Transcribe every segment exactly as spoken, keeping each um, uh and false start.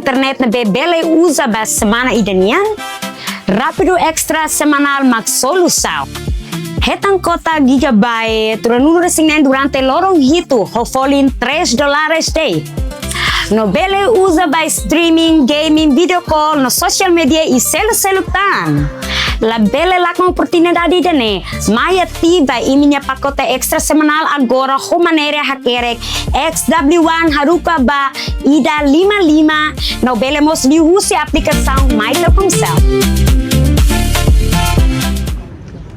Internet ne'ebé bele uza ba semana ida nian, Rápidu Extra semanál mak solusaun. Hetan kuota gigabyte ruanulu-resin-neen durante loron hitu, ho folin três dólares de'it. No bele uza ba streaming, gaming, video call, no social media i seluk-seluk tan. Labele lakon oportunidade ida-ne'e, mai ativa imi-nia pakote extra semanál agora ho maneira hakerek X W one haruka ba ida lima lima, no bele mós liu husi aplikasaun My Telkomcel.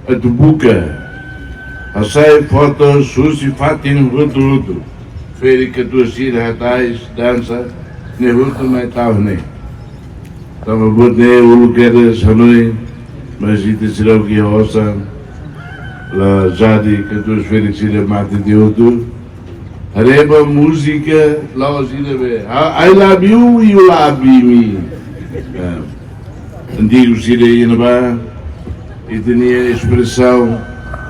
Atu buka, hasai fotos husi fatin hotu-hotu. Ferik katuas sira hatais, dansa, ne'e hotu mai tau ne'e. Tanba buat ne'e uluk kedas hanoin, mas ita seidauk iha osan, la jadi katuas ferik sira mate tiha hotu. Haree ba múzika, la'ós ida be. Ha, I love you, you love me. Ya. Antigu sira iha ne'ebá, ita-nia espresaun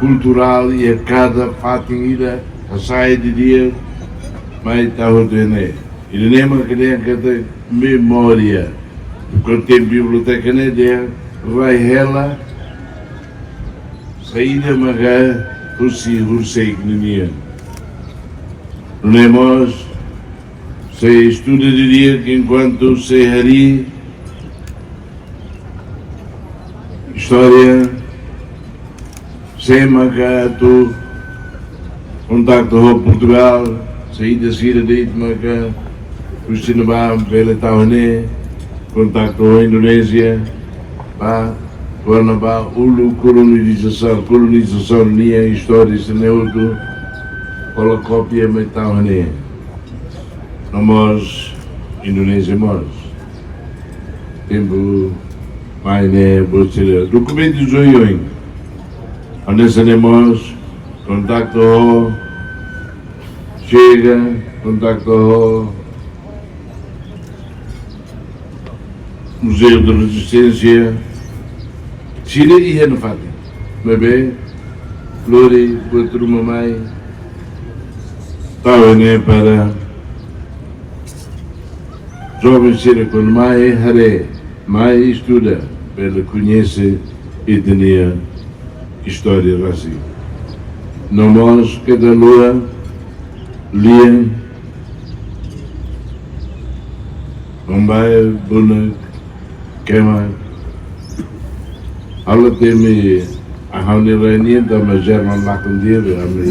kulturál iha kada fatin ida, hasai didi'ak, mai tau hotu ne'e. Ida-ne'e mak dehan katak memória. Kuandu tempu biblioteka ne'e dehan rai hela, saida maka husi horiseik ninian. Nune'e mós, sei estuda didi'ak enkuantu sei harii istória, sé maka atu kontaktu ho Portugal, saida sira de'it maka husi ne'ebá bele tau ne'e, kontaktu ho Indonézia, ba, kona-ba uluk kolonizasaun, kolonizasaun nia istória sira-ne'e hotu, hola kópia mai tau ne'e. No mós Indonézia mós. Tempu mai ne'e buat sira. Dokumentus oioin. Hanesan ne'e mós kontaktu ho Chega, kontaktu ho Museu da Resistência, sira iha nafatin. Maibé, lori buat ruma mai, tau ne'e para joven sira kuandu mai haree, mai estuda, bele koñese ita-nia istória rasik. No mós keta haluha, lian, Bambae, Bunak, Kemak. Ha'u temi ha'u-nia rai nian tanba Jerman lakon di'ak be ami.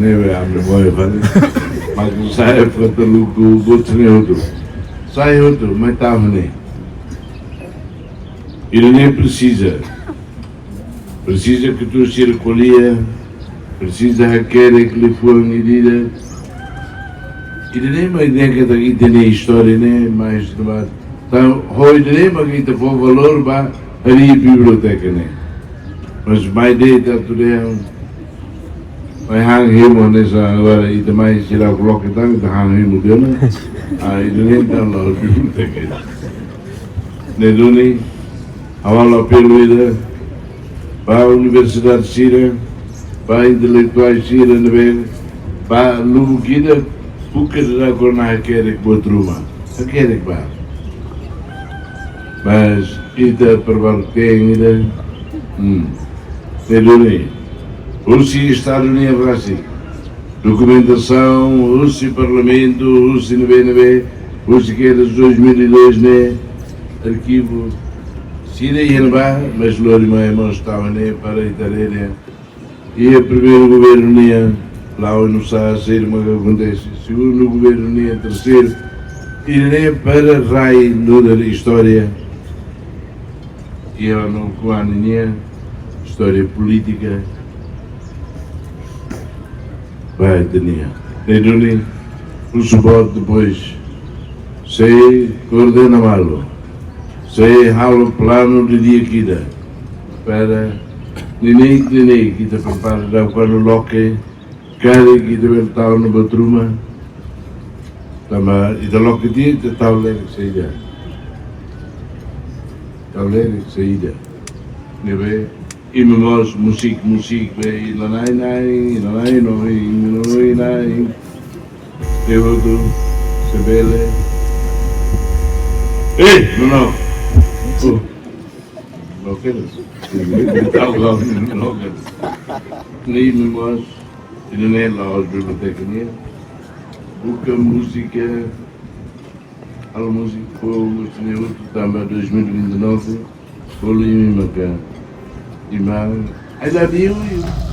Ne'ebé ami moe fali. Mak sai fota luku buat ne'e hotu. Sai hotu, mai tau ne'e. Ida-ne'e presiza. Presiza katuas sira ko'alia, presiza hakerek liafuan ida-idak. Ida-ne'e mak dehan katak ita-nia istória ne'e, mais debat. Tan, ho ida-ne'e mak ita fó valór ba harii biblioteka ne'e. Mas mai de'it atu dehan, mai han hemu hanesan agora ita mai sira loke tan, ita han hemu tiha ona. Ah, ida-ne'e tan la'ós biblioteka. Ne'e duni, ha'u halo apelu ida ba universidade sira, ba intelektuál sira ne'ebé, ba lubuk ida, buka ida kona-ba hakerek buat ruma. Hakerek ba. Mas ita perbarten ida, hmm. Ne'e duni, husi Estadu nian rasik. Dokumentasaun, husi Parlamentu, husi ne'ebé-ne'ebé, husi kedas dois mil e dois ne'e, arkivu. Sira iha ne'ebá, mas lori mai mós tau ne'e para ita haree. Iha primeiru governu nian, la'o no sa, sira maka akontese. Segundu governu nian, terseiru. Ida-ne'e para rai nu'udar istória. Iha no kuan nian, istória polítika. Ba ita-nia. Ne'e duni, husu boot depois. Sei koordena malu. Sei halo planu didi'ak ida. Para neineik-neineik ita prepara daudaun kuandu loke, karik ita bele tau ona buat ruma. Tanba ita loke tiha, ita tau lelik saida. Tau lelik saida. Ne'ebé, imi mós múzika, múzika be, ita na'in-na'in, ita na'in-na'in, ita na'in-na'in. Ne'e hotu, Bele. Ei, não, não. Oh. Não quero. Não quero. Nem mais. Ele nem lá aos bibliotecas, nem. Buka múzika, halo múzika, fogo, sini outro também dois mil e vinte e nove. Bolu imi maka. Imi, I love you.